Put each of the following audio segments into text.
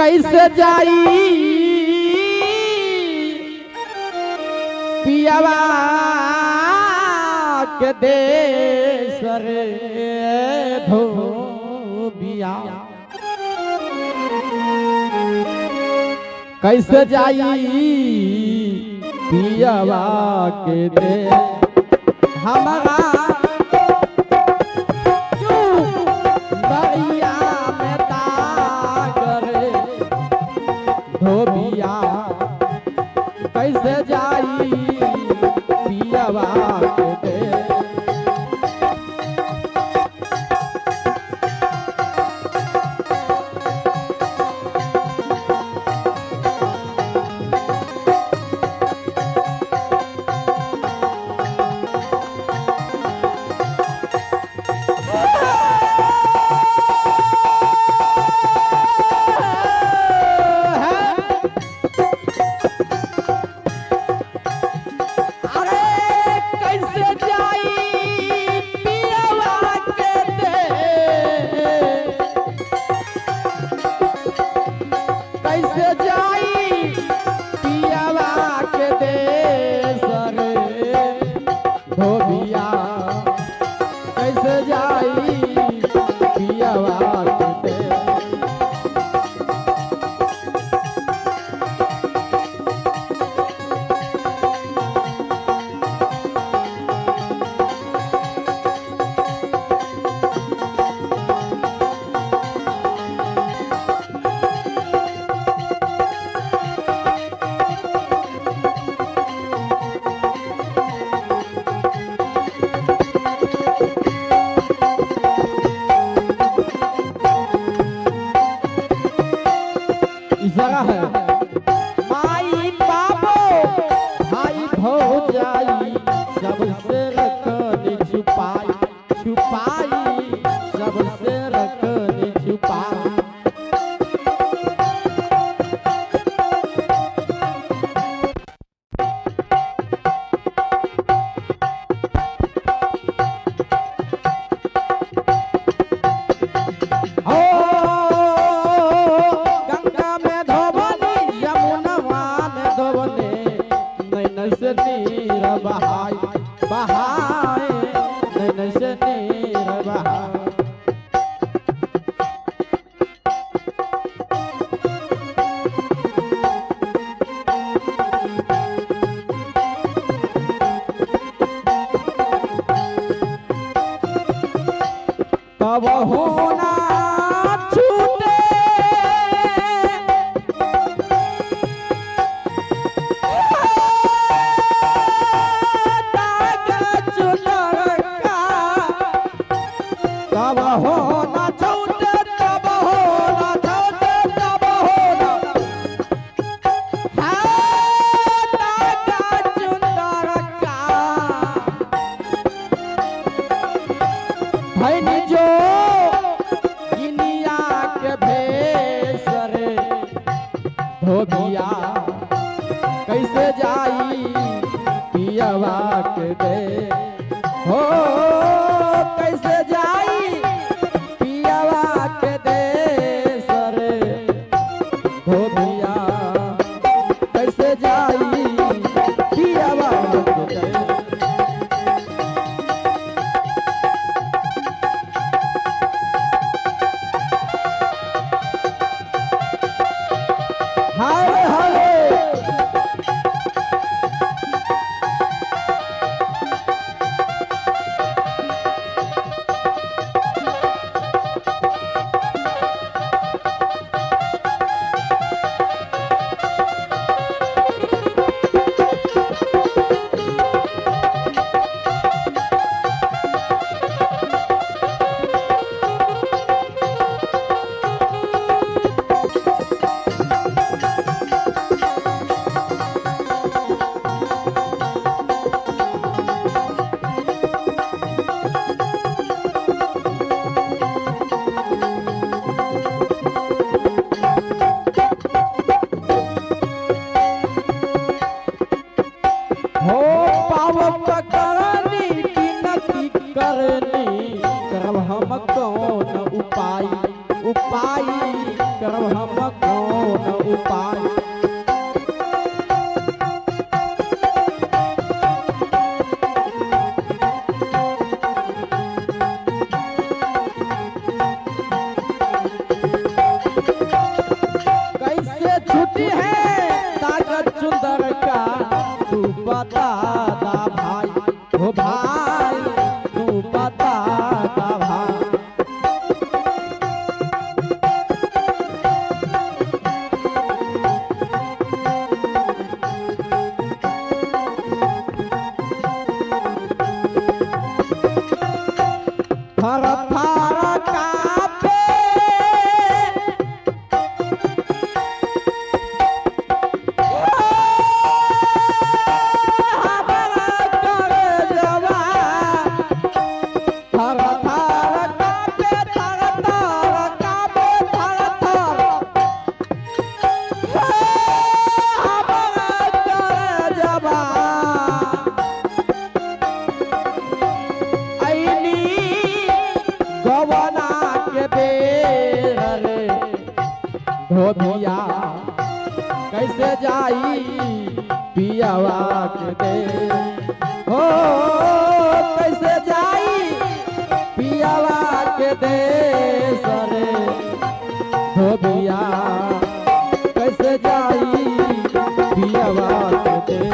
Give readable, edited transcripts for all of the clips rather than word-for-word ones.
कैसे जाई पियावा के देश रे धोबिया, कैसे जाई पियावा के दे हमारा दरिया में दाग रे धोबिया, कैसे जाई पियावा के दे। अरे कैसे जाई पियावा के दे, कैसे जाई पियावा के दे सरे धोबिया, कैसे जाई पियावा के दे। इशारा है माई बाबो भाई भौजाई सबसे रखनी छुपाई छुपाई, सबसे रखनी छुपाई। हो गंगा में धोबनी यमुनवा में धोबनी, नैन से नीर बहाई बहाए, नैन से नीर बहाई। तब होना छूटे दाग चुनर का, तब होना छूटे, तब होना छूटे, तब होना है दाग चुनर का। भैनी जो गिनिया के भेष रे धोबिया, कैसे जाई पियावा के दे, हो कैसे जाई पियावा के दे रे धोबिया, कैसे जाई पियावा के दे। हाय हाय हो पाव पकड़नी विनती करनी, करब हम कौन उपाय उपाय, करब हम कौन उपाय। कैसे छुट्टी है ताकत सुंदर का तू बता दा भाई, हो भाई तू बता दा भाई। थर थर कांपे हमारा करजवा, थर थर कांपे, थर थर कांपे, थर थर हमारा करजवा। ऐनी गवना के बेर रे धोबिया कैसे जाई पियावा के दे, हो कैसे जाई पियावा के दे सरे धोबिया कैसे जाई पियावा के दे।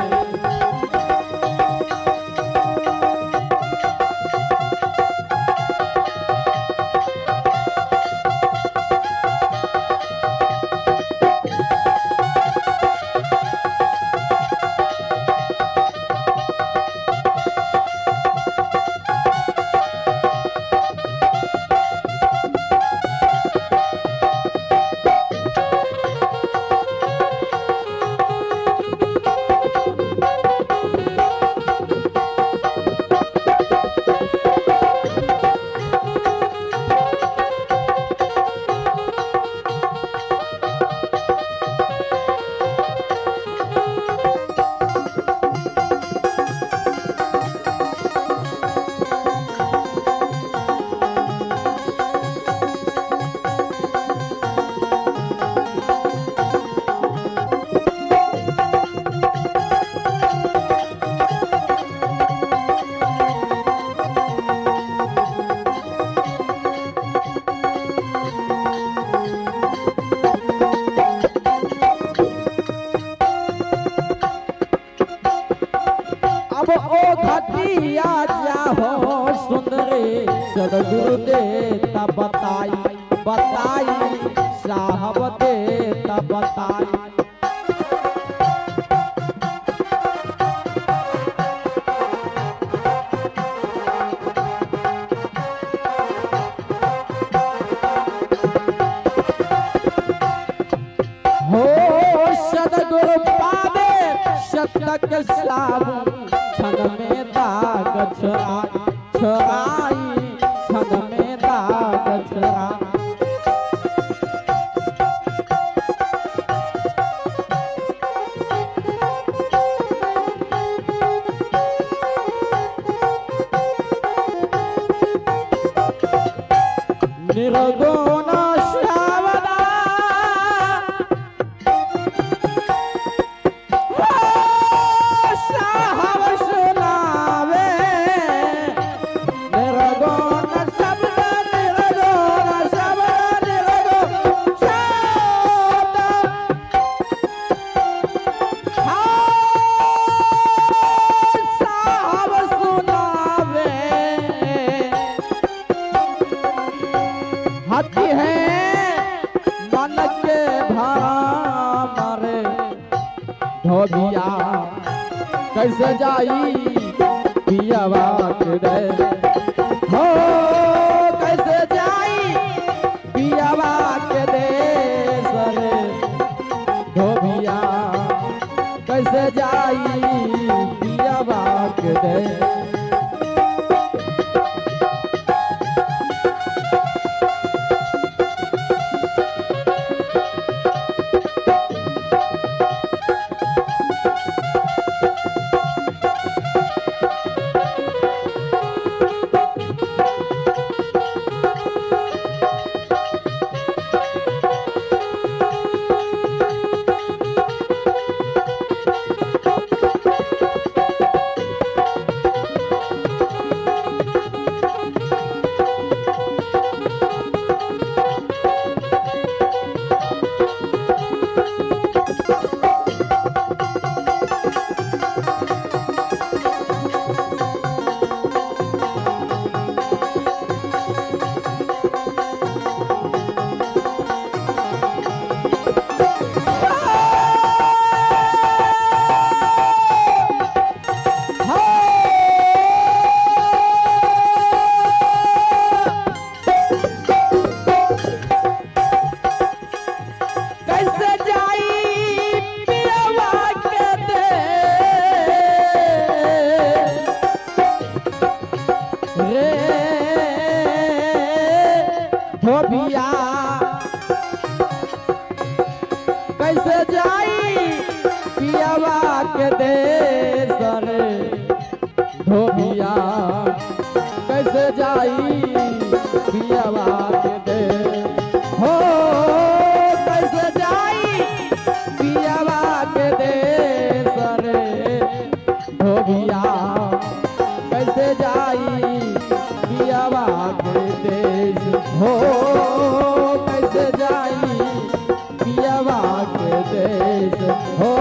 अब ओ घटिया जाहो सुंदरे सदगुरु देता बताई, बताई साहब देता बताई। हो सदगुरु पावे शतक साबु क्षण में दाग छुड़ा छुड़ाई, क्षण में दाग छुड़ा। निर्गुण श्यामदा साहब सुनावे, निर्गुण शब्द निर्गुण शब्द निर्गुण शब्द साहब सुनावे। हाथी है मन के भारा मारे धोबिया कैसे जाई पियावा के दे, हो कैसे जाई पियावा के दे सरे धोबिया कैसे जाई पियावा के दे। धोबिया कैसे जाई पियावा के देश रे धोबिया कैसे जाई पियावा के देश हो कैसे जाई पियावा के देश रे धोबिया कैसे जाई पियावा के देश हो कैसे जाई पियावा के देश हो।